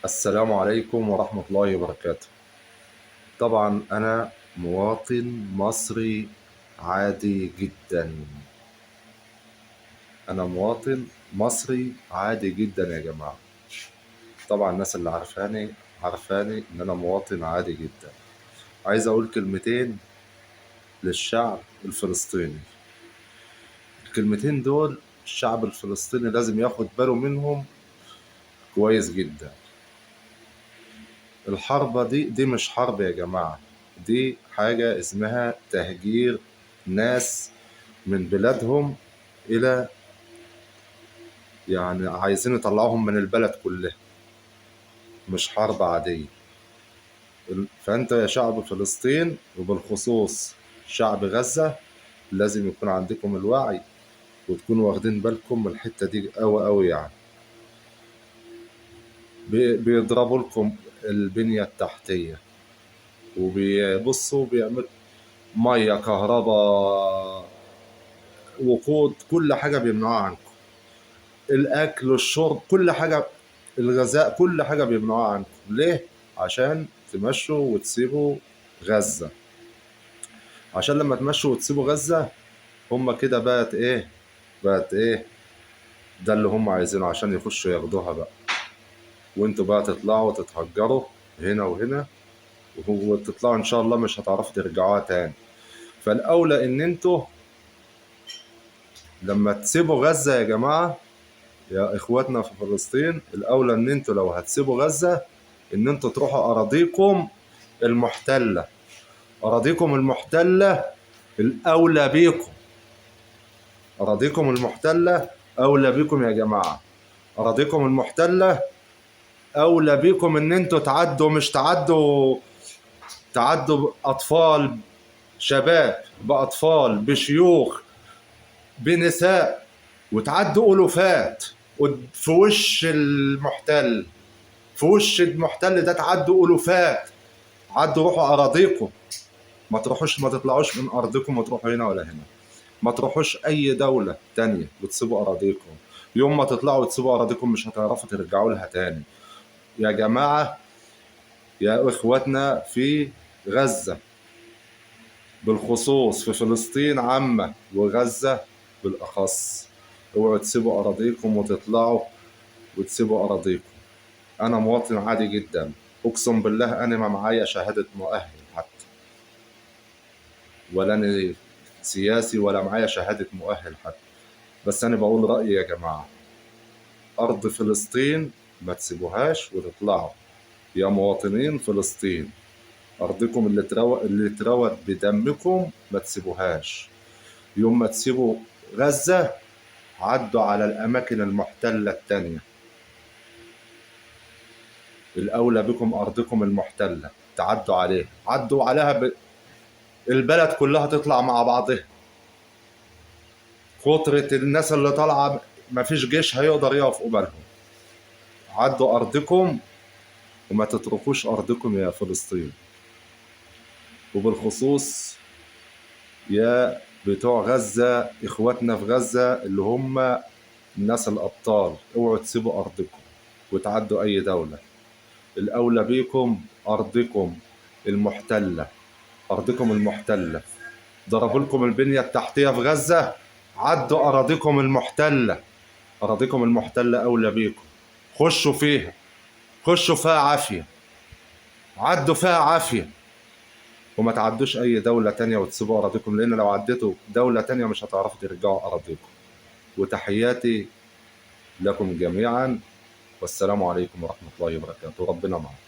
السلام عليكم ورحمة الله وبركاته. طبعا أنا مواطن مصري عادي جدا، أنا مواطن مصري عادي جدا يا جماعة. طبعا الناس اللي عارفاني عارفاني إن أنا مواطن عادي جدا. عايز أقول كلمتين للشعب الفلسطيني. الكلمتين دول الشعب الفلسطيني لازم ياخد باله منهم كويس جدا. الحرب دي مش حرب يا جماعة، دي حاجة اسمها تهجير ناس من بلادهم إلى، يعني عايزين يطلعوهم من البلد كلها، مش حرب عادية. فأنت يا شعب فلسطين وبالخصوص شعب غزة لازم يكون عندكم الوعي وتكونوا واخدين بالكم من الحتة دي أوي أوي. يعني بيضربوا لكم البنية التحتية وبيبصوا بيعملوا مية، كهرباء، وقود، كل حاجة بيمنعوها عنكم، الأكل، الشرب، كل حاجة، الغذاء، كل حاجة بيمنعوها عنكم. ليه؟ عشان تمشوا وتسيبوا غزة. عشان لما تمشوا وتسيبوا غزة هم كده بقت إيه؟ بقت إيه؟ ده اللي هم عايزينه عشان يخشوا ياخدوها بقى، وانتوا بقى تطلعوا وتتهجروا هنا وهنا، وتطلعوا ان شاء الله مش هتعرفوا ترجعوها تاني. فالاولى ان انتوا لما تسيبوا غزة يا جماعة، يا اخواتنا في فلسطين، الاولى ان انتوا لو هتسيبوا غزة ان انتوا تروحوا اراضيكم المحتلة. اراضيكم المحتلة الاولى بيكم، اراضيكم المحتلة اولى بيكم يا جماعة. اراضيكم المحتلة اولى بيكم ان انتوا تعدوا، مش تعدوا، تعدوا اطفال، شباب باطفال، بشيوخ، بنساء، وتعدوا الوفات في وش المحتل، في وش المحتل ده تعدوا الوفات. عدوا روحوا اراضيكم، ما تروحوش، ما تطلعوش من ارضكم وتروحوا هنا ولا هنا، ما تروحوش اي دولة تانية وتسيبوا اراضيكم. يوم ما تطلعوا وتسيبوا اراضيكم مش هتعرفوا ترجعوا لها تاني. يا جماعة، يا اخواتنا في غزة بالخصوص، في فلسطين عامة وغزة بالأخص، اوعوا تسيبوا أراضيكم وتطلعوا وتسيبوا أراضيكم. أنا مواطن عادي جدا، أقسم بالله أنا ما معايا شهادة مؤهل حتى، ولا أنا سياسي ولا معايا شهادة مؤهل حتى، بس أنا بقول رأيي يا جماعة. أرض فلسطين ما تسيبوهاش وتطلعوا يا مواطنين فلسطين. أرضكم اللي اتروت بدمكم ما تسيبوهاش. يوم ما تسيبوا غزة عدوا على الأماكن المحتلة التانية. الأولى بكم أرضكم المحتلة، تعدوا عليها، عدوا عليها البلد كلها تطلع مع بعضها. كترة الناس اللي طالعة ما فيش جيش هيقدر يقف قبالهم. عدوا أرضكم وما تتركوش أرضكم يا فلسطين، وبالخصوص يا بتوع غزة، إخواتنا في غزة اللي هم الناس الأبطال. اوعوا تسيبوا أرضكم وتعدوا أي دولة. الأولى بيكم أرضكم المحتلة، أرضكم المحتلة. ضربوا لكم البنية التحتية في غزة، عدوا أراضيكم المحتلة. أراضيكم المحتلة أولى بيكم، خشوا فيها، خشوا فيها عافية، عدوا فيها عافية، وما تعدوش أي دولة تانية وتسيبوا أراضيكم، لأن لو عديتوا دولة تانية مش هتعرفوا ترجعوا أراضيكم. وتحياتي لكم جميعا، والسلام عليكم ورحمة الله وبركاته. ربنا معكم.